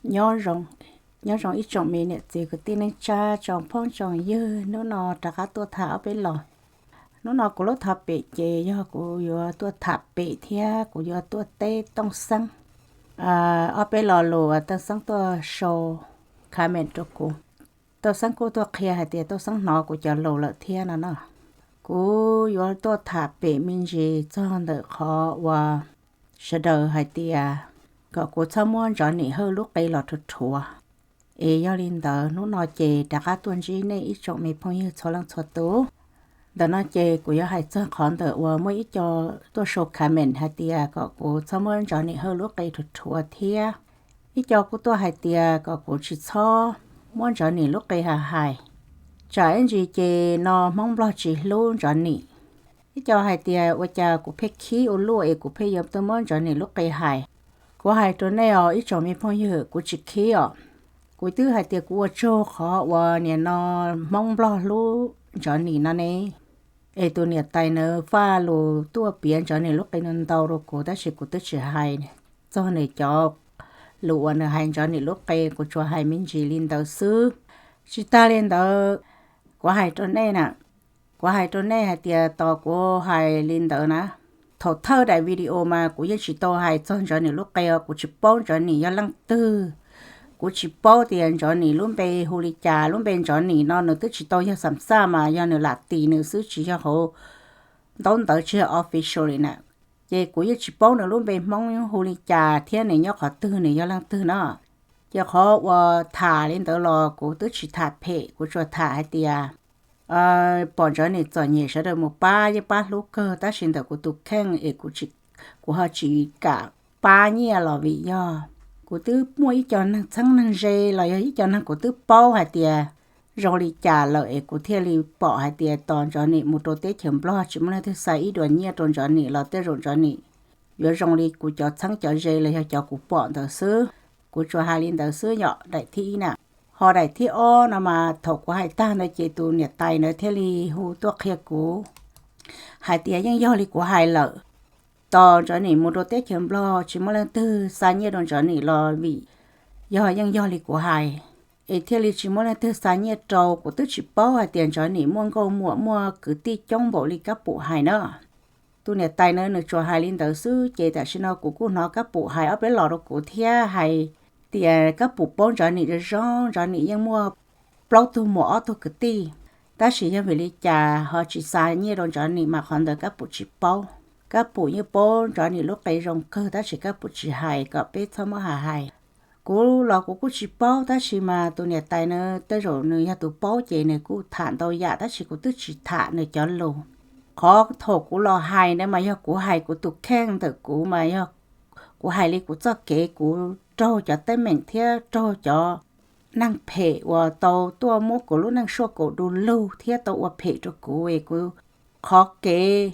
Nyob zoo, nyob zoo ib tsoom me niam txiv kwv tij neej tsa, tsoom phooj tsoom ywg, hnub no rov qab tuaj tham ob peb los. Hnub no kuv lub topic ces yog kuv yuav tuaj tham pem thiab kuv yuav tuaj teb Tooj Xeeb ob peb lo lus uas Tooj Xeeb tuaj sau comment rau kuv. Tooj Xeeb kuj tuaj qhia hais tias Tooj Xeeb hnov kuv cov lus lawm thiab no no. Kuv yuav tuaj tham pem me ntsis txog ntawm qhov uas sawv daws hais tias kom kuv txhob muab Ntxhov Nim Hawj lub qe los rhuav rhuav. Es yog li ntawd hnub no ces rov qab tuaj ntsib nej ib tsoom me phooj ywg txhua leej txhua tus. Ntawm no ces kuv yuav hais txog qhov ntawm uas muaj ib co tuaj sau comment hais tias kom kuv txhob muab Ntxhov Nim Hawj lub qe rhuav rhuav thiab ib co kuj tuaj hais tias kom kuv tsis txhob muab Ntxhov Nim lub qe hais hais, tsam ib ntsis ces no Hmoob Nplog tsis hlub Ntxhov Nim. Ib co hais tias ua cas kuv pheej khib ua luaj es kuv pheej yuav tuaj muab Ntxhov Nim lub qe hais. Kuv hais rau nej os ib tsoom me phooj ywg, kuv tsis khib os. Kuv twb hais tias kuv ua tsaug qhov uas nim no Hmoob Nplog hlub Ntxhov Nim no ne. Es tus niam tais ntawd faj lus tuaj piav Ntxhov Nim lub qe no ntau rau kuv tab sis kuv twb tsis hais txog nws cov lus uas nws hais Ntxhov Nim lub qe, kuv tsuas hais me ntsis li ntawd xwb. Tsis tag li ntawd, kuv hais rau nej na, kuv hais rau nej hais tias tos kuv hais li ntawd na, thaum thawj daim video mas kuv yeej tsis tau hais txog Ntxhov Nim lub qe os, kuv tsis paub Ntxhov Nim yog leej twg. Kuv tsis paub tias Ntxhov Nim lub npe hu li cas, lub npe Ntxhov Nim no nws twb tsis tau yog xam xaj mas yog nws lam tis nws xwb tsis yog hauv ntaub ntawv tsis yog official li na. Ces kuv yeej tsis paub nws lub npe Hmoob hu li cas thiab nws nyob qhov twg, nws yog leej twg no. Ces qhov uas tham li ntawd los kuv twb tsis tham phem, kuv tsuas tham hais tias pom Ntxhov Nim txom nyem sawv daws mus pab yeej pab hlub kawg tab sis ntawm kuv tus kheej es kuv ho tsis kam pab nyiaj los vim yog kuv twb muaj ib co neeg txheeb neeg ze los yog ib co neeg kuv twb paub hais tias zoo li cas lawm es kuv thiaj li pom hais tias tos Ntxhov Nim mus rau teb chaws Nplog tsis muaj leej twg xa ib duas nyiaj rau Ntxhov Nim los tej zaum Ntxhov Nim yuav zoo li kuv cov txheeb cov ze los yog cov kuv pom ntawd xwb. Kuv tsuas hais li ntawd xwb yom, daim thib ib na. Ho daim thib ob no mas thaum kuv hais tag ntawd ces tus niam tais ntawd thiaj li hu tuaj qhia kuv hais tias yeej yog li kuv hais lawm. Tos Ntxhov Nim mus rau teb chaws Nplog tsis muaj leej twg xa nyiaj rau Ntxhov Nim los vim yog yeej yog li kuv hais, es thiaj li tsis muaj leej twg xa nyiaj rau. Kuv twb tsis paub hais tias Ntxhov Nim muaj nkauj muam muaj kwv tij coob npaum li Kab Pum hais na. Tus niam tais na nws tsuas hais li ntawd xwb ces tam sim no kuv kuj hnov Kab Pum hais ob peb los rau kuv thiab hais tias Kab Pum paub Ntxhov Nim zoo zoo, Ntxhov Nim yeej muaj plaub tug muam ob tug kwv tij, tab sis yog vim li cas ho tsis xa nyiaj rau Ntxhov Nim mas qhov ntawd Kab Pum tsis paub. Kab Pum yeej paub Ntxhov Nim lub qe zoo kawg tab sis Kab Pum tsis hais kom peb txhob muab hais hais. Kuv los kuv kuj tsis paub tab sis mas tus niam tais na tej zaum nws yog tus paub ces nws kuj tham ntau yam tab sis kuv twb tsis tham nws cov lus. Qhov thaum kuv los hais na mas yog kuv hais kuv tus kheej ntawm kuv mas yog kuv hais li kuv txoj kev kuv raug cov teeb meem thiab raug cov neeg phem uas tau tuaj muab kuv lub neej suaj kaum du lug thiab tau ua phem rau kuv es kuv qhov kev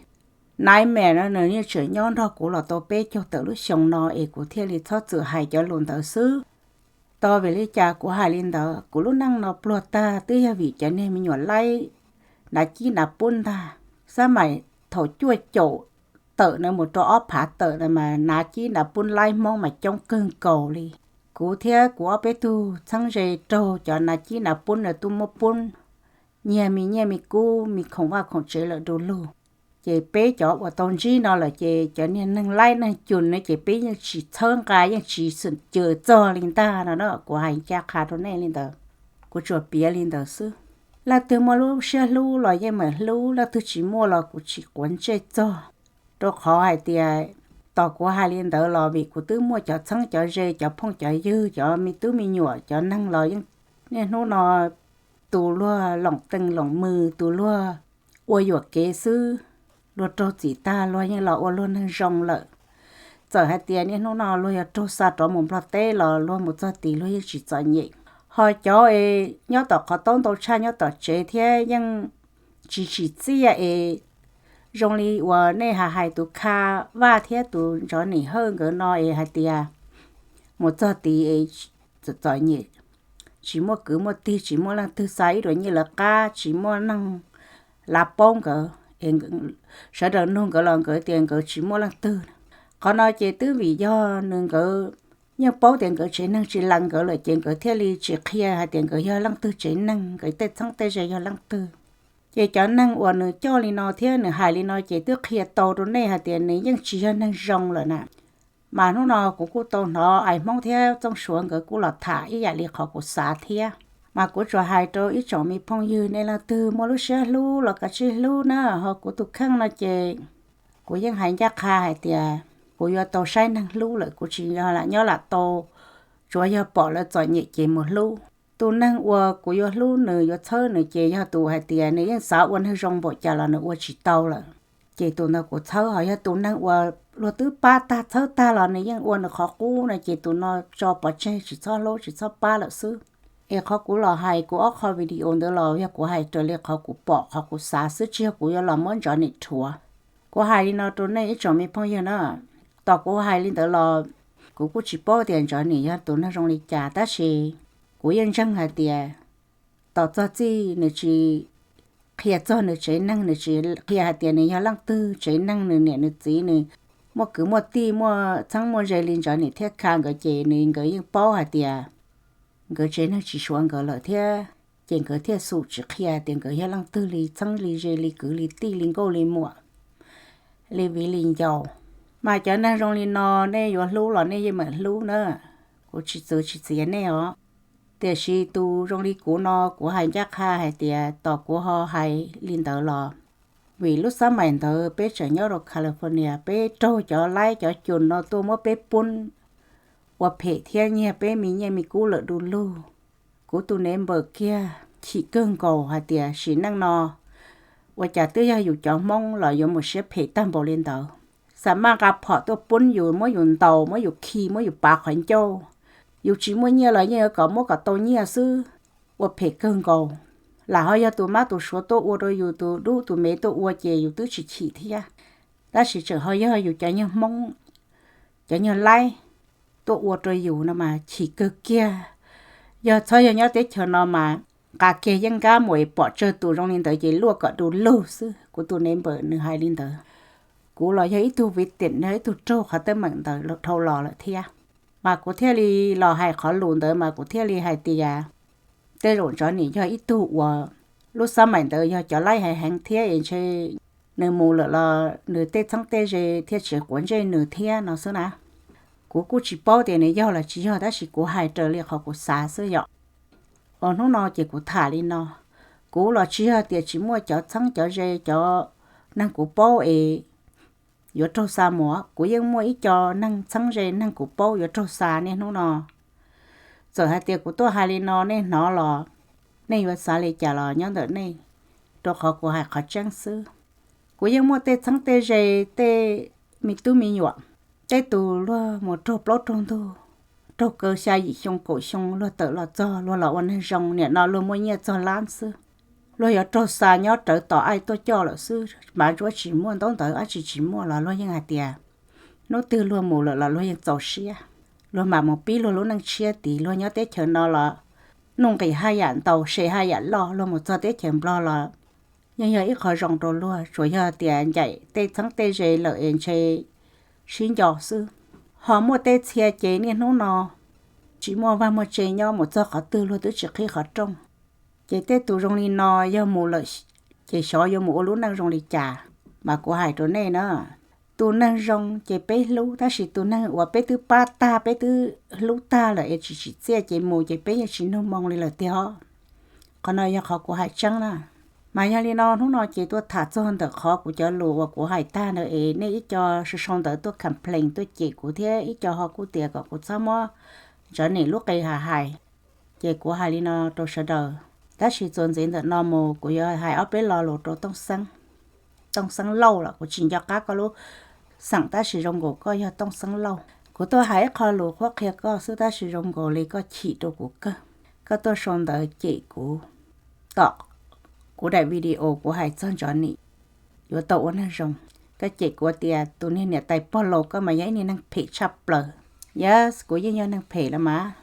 nightmare no nws yeej tseem nyob nrog kuv los tau peb caug tawm lub xyoo no es kuv thiaj li txhob txwm hais cov lus ntawd xwb. Tos vim li cas kuv hais li ntawd, kuv lub neej no pluag tag twb yog vim cov niag me nyuam laib hnav cib hnav pub ntag. Xab maim thaum cuaj caum tawm na mus rau ob phav tawm na mas hnav cib hnav pub laib Hmoob mas coob kawg nkaus li. Kuv thiab kuv ob peb tug txheeb ze raug cov hnav cib hnav pub na tuaj muab pub nyiag me nyiaj me kub me khoom vaj khoom tsev lawm du lug. Ces peb cov uas tau ntsib no lawm ces cov niag neeg laib neeg cum na ces peb yeej tsis txhawb nqa yeej tsis xwm caws txog li ntag no na. Kuv hais ncaj qha rau nej li ntawd, kuv tsuas piav li ntawd xwb. Leej twg muaj lub siab hlub los yeej meem hlub, leej twg tsis muaj los kuv tsis quav ntsej txog. Rau qhov hais tias tos kuv hais li ntawd los vim kuv twb muaj cov txheeb cov ze, cov phooj cov ywg, cov me tub me nyuam, cov neeg los yeej niaj hnub no tus luag loom tees loom mws, tus luag ua yuam kev xwb. Luag raug txim tag luag yeej los ua luag neeg zoo lawm. Txawm hais tias niaj hnub no luag yog raug xa rov mus Nplog teb los luag mus txog tid luag yeej tsis txom nyem. Ho cov es nyob tom qhov taub ntau tshaj nyob tom tsev thiab yeej tsis tsim txiaj es zoo li uas nej hais hais tus Kha Vaj thiab tus Ntxhov Nim Hawj nkawd no es hais tias mus txog tid es txom nyem, tsis muaj kwv muaj tij, tsis muaj leej twg xa ib duas nyiaj lawv qab, tsis muaj neeg lav paub nkawd, sawv daws nug nkawd los nkawd tias nkawd tsis muaj leej twg. Qhov no ces twb vim yog nws nkawd yeej paub tias nkawd tsev neeg tsis lees nkawd lawm ces nkawd thiaj li tsis qhia hais tias nkawd yog leej twg tsev neeg, nkawd tej txheeb tej ze yog leej twg. Ces cov neeg uas nws coj li no thiab nws hais li no ces twb qhia tau rau nej hais tias nws yeej tsis yog neeg zoo lawm na. Mas hnub no kuv kuj tau hnov Ais Hmoob thiab Txooj Suav nkawd kuj los tham ib yam li qhov kuv xav thiab. Mas kuv tsuas hais rau ib tsoom me phooj ywg, nej leej twg muaj lub siab hlub los kav tsij hlub na. Ho kuv tus kheej no ces kuv yeej hais ncaj qha hais tias kuv yuav tau saib neeg hlub lawm, kuv tsis nyob lam tau tsuav yog pom lawv txom nyem ces mus hlub. Tus neeg uas kuv yuav hlub nws yuav txhawb nws ces yog tus hais tias nws yeej xav ua neeg zoo npaum cas los nws ua tsis tau lawm. Ces tus ntawd kuv txhawb. Ho yog tus neeg uas luag twb pab tag txhawb tag los nws yeej ua nws qhov qub no ces tus no tso pov tseg, tsis txhob hlub tsis txhob pab lawm xwb. Es qhov kuv los hais kuv ob qho video ntawd los yog kuv hais raws li qhov kuv pom qhov kuv xav xwb, tsis yog kuv yuav los muab Ntsov Nim rhuav. Kuv hais li no rau nej ib tsoom me phooj ywg na, tom kuv hais li ntawd los kuv kuj tsis paub tias Ntsov Nim yog tus neeg zoo li cas, tab sis kuv yeej ntseeg hais tias tom txog txij nws tsis qhia txog nws tsev neeg, nws tsis qhia hais tias nws yog leej twg tsev neeg, nws niam nws txiv, nws muaj kwv muaj tij, muaj txheeb muaj ze li Ntsov Nim thiab Kha nkawd ces nws nkawd yeej paub hais tias nkawd tsev neeg tsis suav nkawd lawm thiab. Ces nkawd thiaj xum tsis qhia tias nkawd yog leej twg li txheeb li ze li kwv li tij li nkauj li muam li viv li ncaus. Mas cov neeg zoo li no nej yuav hlub los nej yeej meem hlub na, kuv tsis txwv tsis txiav nej os. Tiam sis tus zoo li kuv no kuv hais ncaj qha hais tias tom kuv ho hais li ntawd los vim lub xab maim ntawd peb tseem nyob rau California, peb raug cov laib cov cun no tuaj muab peb pub ua phem thiab nyiag peb me nyiaj me kub lawm du lug. Kuv tus neighbor kiag chim kawg nkaus hais tias sim neej no ua cas twb yog yus cov Hmoob los yuav mus siab phem tag npaum li ntawd. Xa maj nqa phom tuaj pub yus, muab yus ntaus, muab yus khi, muab yus pav qhov ncauj. Yus tsis muaj nyiaj los yeej yuav kom muab kom tau nyiaj xwb, ua phem kawg nkaus. Lam ho yog tus mab tus suav tuaj ua rau yus, tus dub tus me tuaj ua ces yus twb tsis chim thiab. Tab sis tseem ho yog yus cov nyuag Hmoob, cov nyuag laib tuaj ua rau yus no mas chim kawg kiag. Yog txhob yog nyob teb chaws no mas nqa kiag yeeb nkab mus es pom tsawg tus zoo li ntawd ces luaj kom du lug xwb. Kuv tus neighbor nws hais li ntawd. Kuv los yog ib tug victim, yog ib tug raug qhov teeb meem ntawd dhau los lawm thiab. Mas kuv thiaj li los hais qhov lus ntawd mas kuv thiaj li hais tias tej zaum Ntsov Nim yog ib tug uas lub xab maim ntawd yog cov laib hais heev thiab es ntshe nws mus lawm los nws tej txheeb tej ze thiaj tsis quav ntsej nws thiab no xwb na. Kuv kuj tsis paub tias nws yog los tsis yog tab sis kuv hais raws li qhov kuv xav xwb yom. Hnub no ces kuv tham li no, kuv los tsis yog tias tsis muaj cov txheeb cov ze cov neeg kuv paub es yuav raug xa mus. Kuv yeej muaj ib co neeg txheeb ze neeg kuv paub yuav raug xa niaj hnub no. Txawm hais tias kuv tuaj hais li no nej hnov los nej yuav xav li cas los nyob ntawm nej, rau qhov kuv hais qhov tseeb xwb. Kuv yeej muaj tej txheeb tej ze, tej me tub me nyuam, tej tus luag mus raug plaub raug ntug, raug kaw xya yim xyoo kaum xyoo luag tawm los txog luag los ua neeg zoo, nim no luag muaj nyiaj txog lab xwb. Luag yuav raug xa nyob rawv tos aib tuaj coj lawm xwb, npav ntsuab tsis muaj, ntaub ntawv dab tsi tsis muaj los luag yeej hais tias hnub twg luag mus lawm los luag yeej txaus siab. Luag mam mus pib luag lub neej tshiab tid, luag nyob teb chaws no los nuj nqis haj yam ntau, se haj yam loj, luag mus txog teb chaws Nplog los yeej yog ib qho zoo rau luag, tsuas yog tias ncaim tej txheeb tej ze lawm es ntshe sib nco xwb. Ho muaj tej txhia ces niaj hnub no tsis muaj vaj muaj tse nyob, mus txog qhov twg luag twb tsis qhib qhov rooj. Ces tej tus zoo li no yog mus lawm ces xyov yuav mus ua lub neej zoo li cas. Mas kuv hais rau nej na, tus neeg zoo ces peb hlub, tab sis tus neeg uas peb twb pab tag, peb twb hlub tag lawm es tsis tsim txiaj ces mus ces peb yeej tsis nug moo li lawm tiag os. Qhov no yog qhov kuv hais tseeb na. Mas yog li no hnub no ces tuaj tham txog ntawm qhov kuv cov lus uas kuv hais tag ntawd es nej ib co sau sau ntawv tuaj complain tuaj cem kuv thiab ib co ho kuj tias kom kuv txhob muab Ntsov Nim lub qe hais hais. Ces kuv hais li no rau sawv daws, tab sis txuas ntxiv ntawm no mus kuv yuav hais ob peb lo lus rau Tooj Xeeb. Tooj Xeeb Lauj los kuv tsis nco qab koj lub xeem, tab sis zoo nkaus koj yog Tooj Xeeb Lauj. Kuv tuaj hais ib qho lus qhuab qhia koj xwb, tab sis zoo nkaus li koj chim rau kuv kawg. Koj tuaj sau ntawv cem kuv tom kuv daim video kuv hais txog Ntsov Nim yuav tau ua neeg zoo. Koj cem kuv tias tus niag niam tais pog laus, koj mas yog ib niag neeg phem tshaj plaws. Yes, kuv yeej yog neeg phem los mas,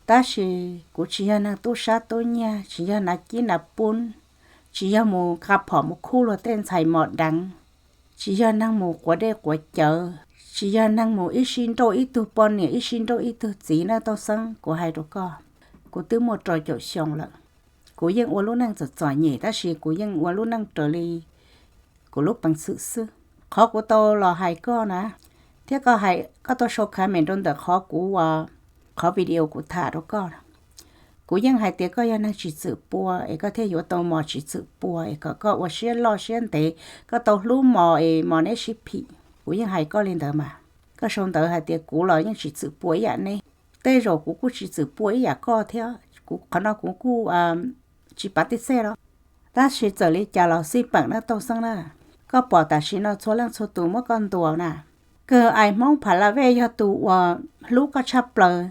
tab sis kuv tsis yog neeg tub sab tub nyiag, tsis yog nav cib nav pub, tsis yog mus nqa phom mus khub luag tej ntxhais mos deev, tsis yog neeg mus quav dej quav cawv, Tsis yog neeg mus ib sij nrauj ib tug poj niam ib sij nrauj ib tug txiv na Tooj Xeeb, kuv hais rau koj, kuv twb muaj rau caum xyoo lawm. Kuv yeej ua lub neej txom txom nyem tab sis kuv yeej ua lub neej raws li kuv lub peev xwm xwb. Qhov kuv tau los hais koj na, thiab koj hais koj tau sau comment rau ntawm qhov kuv ua, qhov video kuv tham rau koj. Kuv yeej hais tias koj yog neeg tsis txwm pua es koj thiaj yuav tau mos tsis txwm pua es kom koj ua siab loj siab ntev, koj tau hlub mos es mos neb sib phim. Kuv yeej hais koj li ntawd mas. Koj sau ntawv hais tias kuv los yeej tsis txwm pua ib yam neb. Tej zaum kuv kuj tsis txwm pua ib yam koj thiab, kuv qhov no kuv kuj tsis pav tij xej los. Tab sis txawm li cas los xij peem na Tooj Xeeb na, koj pom tam sim no txhua leej txhua tus muab koj ntuas na. Kawg Ais Hmoob Pha La Vej yog tus uas hlub koj tshaj plaws,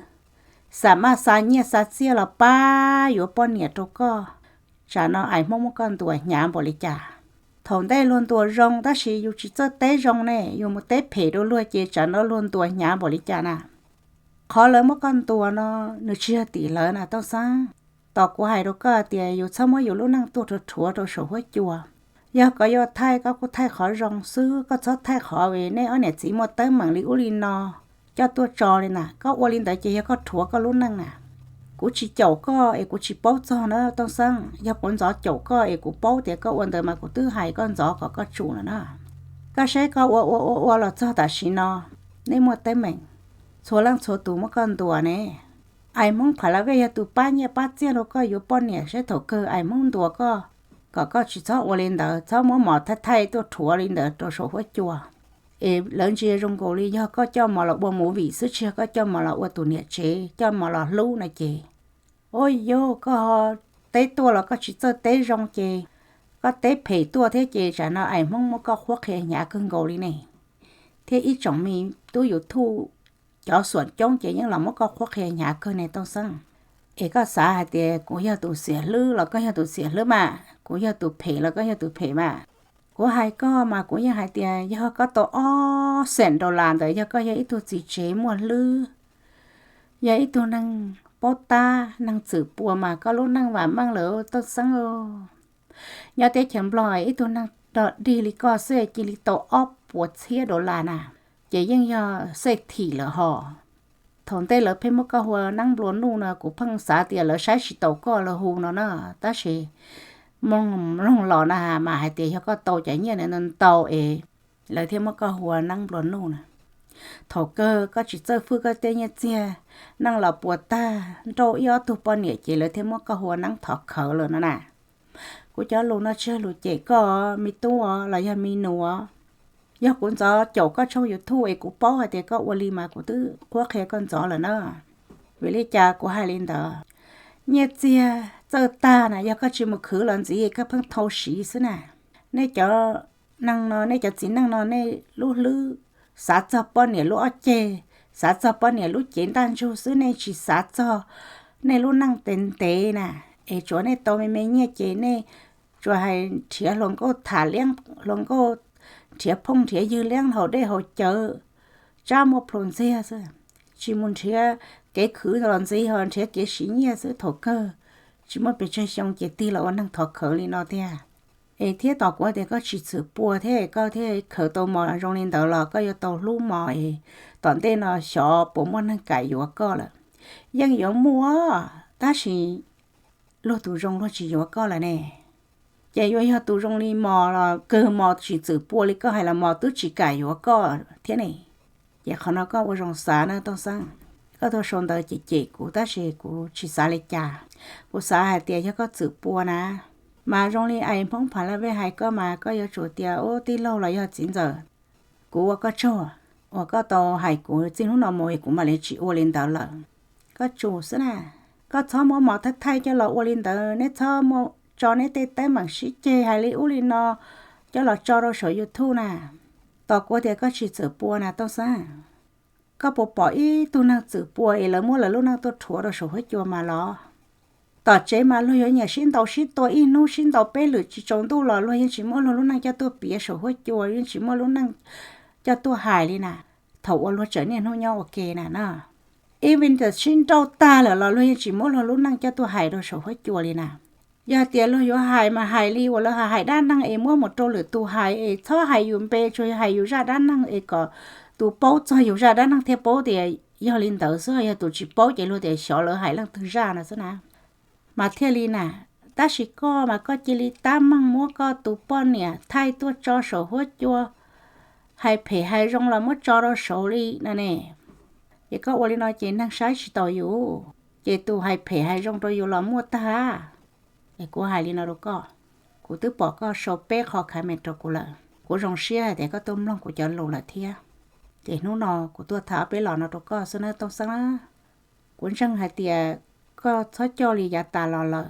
xa maj xa nyiaj xa txiaj los pab yuav poj niam rau koj. Tsam no Ais Hmoob muab koj ntuas hnyav npaum li cas? Thaum ntej luag ntuas zoo tab sis yus tsis txawj teb zoo ne, yus mus teb phem rau luag ces tsam no luag ntuas hnyav npaum li cas na? Qhov lawv muab koj ntuas no nws tsis yog tim lawv na Tooj Xeeb. Tos kuv hais rau koj tias yus txhob muab yus lub neej tuaj rhuav rhuav rau saum huab cua. Yog koj yuav thaij koj kuj thaij qhov zoo xwb, koj txhob thaij qhov nej ob niam txiv muaj teeb meem li ub li no coj tuaj tso li na. Koj ua li ntawd ces yog koj rhuav koj lub neej na. Kuv tsis caum koj es kuv tsis paub txog na Tooj Xeeb. Yog kuv ntxov caum koj es kuv paub tias koj ua ntawd mas kuv twb hais koj ntxov kom koj tsum lawm na. Koj saib koj ua ua ua ua los txog tam sim no, nej muaj teeb meem, txhua leej txhua tus muab koj ntuas ne. Ais Hmoob Pha La Vej yog tus pab nyiaj pab txiaj rau koj yuav poj niam, saib thaum kawg Ais Hmoob ntuas koj kom koj tsis txhob ua li ntawd, txhob muab mos thaij thaij tuaj rhuav li ntawd rau saum huab cua. Es lawv ntsia zoo nkaus li yog koj coj mos los ua movie xwb, tsis yog koj coj mos los ua tus niam tsev, coj mos los hlub no ces, ua yog koj teb tuaj los koj tsis txawj teb zoo ces, koj teb phem tuaj thiab ces tsam no Ais Hmoob muab koj qhuab qhia hnyav kawg nkaus li ne. Thiab ib tsoom me tub YouTube cov xuam coob ces yeej los muab koj qhuab qhia hnyav kawg ne Tooj Xeeb. Es koj xav hais tias kuv yog tus xiam hlwb los koj yog tus xiam hlwb mas, kuv yog tus phem los koj yog tus phem mas. Kuv hais koj mas kuv yeej hais tias yog koj tau ob xees dollar ntawd, yog koj yog ib tug txiv tsev muaj hlwb, yog ib tug neeg paub tab neeg txwm pua mas koj lub neej vam meej lawm Tooj Xeeb. Nyob teb chaws Nplog ib tug neeg dog dig li koj xwb cia li tau ob puas txhiab dollar na, ces yeej yog xej thim lawm hos. Thaum ntej lawv pheej muab koj hu ua Neeb Nplua Nuj no kuv pheej xav tias lawv saib tsis taus koj lawv hu no na, tab sis mloog los na mas hais tias yog koj tau cov nyiaj ntau ntau es lawv thiaj muab koj hu ua Neeb Nplua Nuj na. Thaum kawg koj tsis txawj fwj koj tej nyiaj txiag, neej los puas tag, nrauj ib ob tug poj niam ces lawv thiaj muab koj hu ua Neeb Thov Khawv lawm no na. Kuv cov lus no tsis yog lus cem koj, me tub os los yog me nus os. Yog kuv ntxov caum koj tshooj YouTube es kuv paub hais tias koj ua li mas kuv twb qhuab qhia koj ntxov lawm na. Vim li cas kuv hais li ntawd? Nyiaj txiag txawj tag na, yog koj tsis mus khwv los ntxiv koj pheej thau siv xwb na. Nej cov neeg no, nej cov txiv neej no nej lub hlwb xav txog poj niam lub ob ceg, xav txog poj niam lub cev ntaj ntsug xwb, nej tsis xav txog nej lub neej ntev ntev na. Es tsuav nej tau me me nyiaj ces nej tsuas hais nrhiav hluas nkauj tham liab, hluas nkauj nrhiav phooj nrhiav ywg liab haus dej haus cawv, tsab muaj plhus ntxiag xwb. Tsis mus nrhiav kev khwv los ntxiv ho nrhiav kev siv nyiaj xwb, thaum kawg tsis muaj pes tsawg xyoo ces tig los ua neeg thov khawv li no tiag. Es thiab tos kuv tias koj tsis txwm pua thiab koj thiaj khawv tau mos zoo li ntawd los koj yuav tau hlub mos es tom ntej no xyov puas muaj neeg kam yuav koj lawm. Yeej yuav muaj, tab sis luag tus zoo luag tsis yuav koj lawm ne. Ces yuav yog tus zoo li mos los kawg mos tsis txwm pua li koj hais los mos twb tsis kam yuav koj thiab ne. Ces qhov no koj ua zoo xav na Tooj Xeeb. Koj tuaj sau ntawv cem cem kuv tab sis kuv tsis xav li cas. Kuv xav hais tias yog koj txwm pua na, mas zoo li Ais Hmoob Pha La Vej hais koj mas koj yuav tsum tias ub tij laug los yog txiv ntxawm, kuv ua koj tsaug uas koj tau hais kuv, txij hnub no mus kuv mam li tsis ua li ntawd lawm. Koj tsum xwb na, koj txhob muab mos thaij thaij coj los ua li ntawd, neb txhob muab tso neb tej teeb meem sib ceg hais li ub li no coj los tso rau saum YouTube na. Tos kuv tias koj tsis txwm pua na Tooj Xeeb. Koj puas pom ib tug neeg txwm pua es lawv muab lawv lub neej tuaj rhuav rau saum huab cua mas los? Tom tsev mas luag yuav nyiam sib ntaus sib tua ib hnub sib ntaus peb lwm tsis tsaus ntuj los luag yeej tsis muab luag lub neej coj tuaj piav saum huab cua, yeej tsis muab lub neej coj tuaj hais li na. Thaum uas luag tseem niaj hnub nyob ua ke na no, ib vim tias sib nrauj tag lawm los luag yeej tsis muab luag lub neej coj tuaj hais rau saum huab cua li na. Yog tias luag yuav hais mas hais li uas lawv hais dab neeg es muab mus rau lwm tus hais es txhob hais yus npe, tsuas yog hais yus zaj dab neeg es kom tus paub txog yus zaj dab neeg thiaj paub tias yog li ntawd xwb, yog tus tsis paub ces luag tias xyov lawv hais leej twg zaj no xwb na. Mas thiaj li na, tab sis koj mas koj cia li tab meeg muab koj tus poj niam thaij tuaj tso saum huab cua, hais phem hais zoo los muab tso rau saud li no ne. Ces koj ua li no ces neeg saib tsis taus yus, ces tus hais phem hais zoo rau yus los muaj tag. Es kuv hais li no rau koj, kuv twb pom koj sau peb qho comment rau kuv lawm, kuv zoo siab hais tias koj tuaj mloog kuv cov lus lawm thiab. Ces hnub no kuv tuaj tham ob peb los no rau koj xwb na Tooj Xeeb na. Kuv ntseeg hais tias koj txhob coj li yav tas los lawm.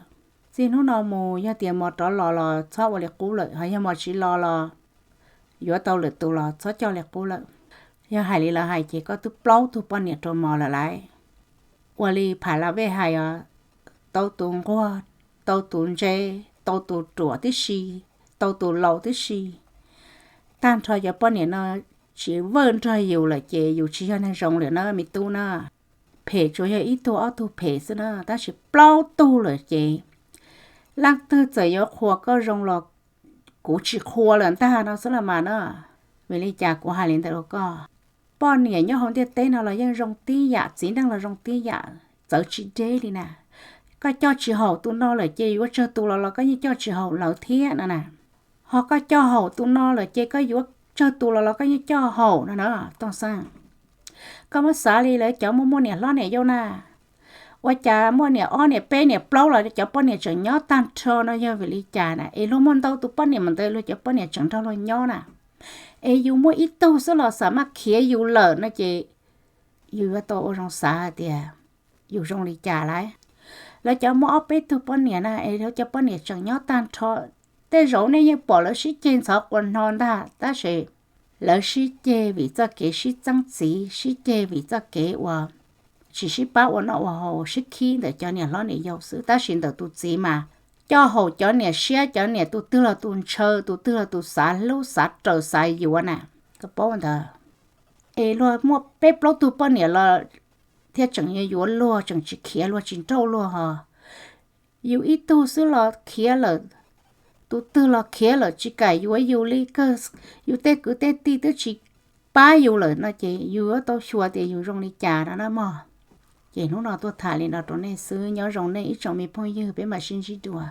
Txij hnub no mus yog tias mos rov los los txhob ua li qub lawm, ho yog mos tsis los los yuav tau lwm tus los txhob coj li qub lawm. Yog hais li lawv hais ces koj twb plaub tug poj niam rau mos lawm lauj. Ua li Pham Laj Vej hais os, tau tus nquag, tau tus ntse, tau tus ruam tib si, tau tus laus tib si. Tag nrho cov poj niam no tsis vawj nrog yus lawm ces yus tsis yog neeg zoo lawm na me tub na. Phem tsuas yog ib tug ob tug phem xwb na, tab sis plaub tug lawm ces leej twg txawm yuav qhuas koj zoo los kuv tsis qhuas lawm ntag no xwb los mas na. Vim li cas kuv hais li ntawd rau koj? Poj niam nyob hauv ntiaj teb no los yeej zoo tib yam, txiv neej los zoo tib yam, txawv tsis deb li na. Koj coj tsis haum tus no lawm ces yuav tsawg tus los los koj yeej coj tsis haum lawv thiab no na. Ho koj coj haum tus no lawm ces koj yuav tsawg tus los los koj yeej coj haum no na Tooj Xeeb. Koj muab xav li lawv cov muaj muaj niam hlob niam yau na, ua cas muaj niam ob niam peb niam plaub los cov poj niam tseem nyob tag nrho no yog vim li cas na? Es luag muaj ntau tus poj niam mas ntawd luag cov poj niam tseem nrog luag nyob na. Es yus muaj ib tug xwb los xav maj khiav yus lawm no ces yus yuav tau ua zoo xav hais tias yus zoo li cas lauj. Lawv cov muaj ob peb tug poj niam na es lawv cov poj niam tseem nyob tag nrho. Tej zaum nej yeej pom lawv sib ceg ntxhov quas hno ntag, tab sis lawv sib ceg vim txoj kev sib txeeb txiv, sib ceg vim txoj kev uas tsis sib pab ua noj ua haus, sib khib ntawm cov niam hlob niam yau xwb. Tab sis ntawm tus txiv mas coj haum cov niam siab, cov niam tus twg los tus ntshaw, tus twg los tus xav hlub xav raws xav yuav na. Koj paub ntawd. Es luag muaj peb plaub tug poj niam los thiaj tseem yuav luag, tseem tsis khiav luag, tsis nrauj luag ho. Yus ib tug xwb los khiav lawm, tus twg los khiav lawm tsis kam yuav yus li, kawg yus tej kwv tej tij twb tsis pab yus lawm no ces yus yuav tau xyuas tias yus zoo li cas no na mog. Ces hnub no tuaj tham li no rau nej xwb, nyob zoo nej ib tsoom me phooj ywg, peb mam sib ntsib dua.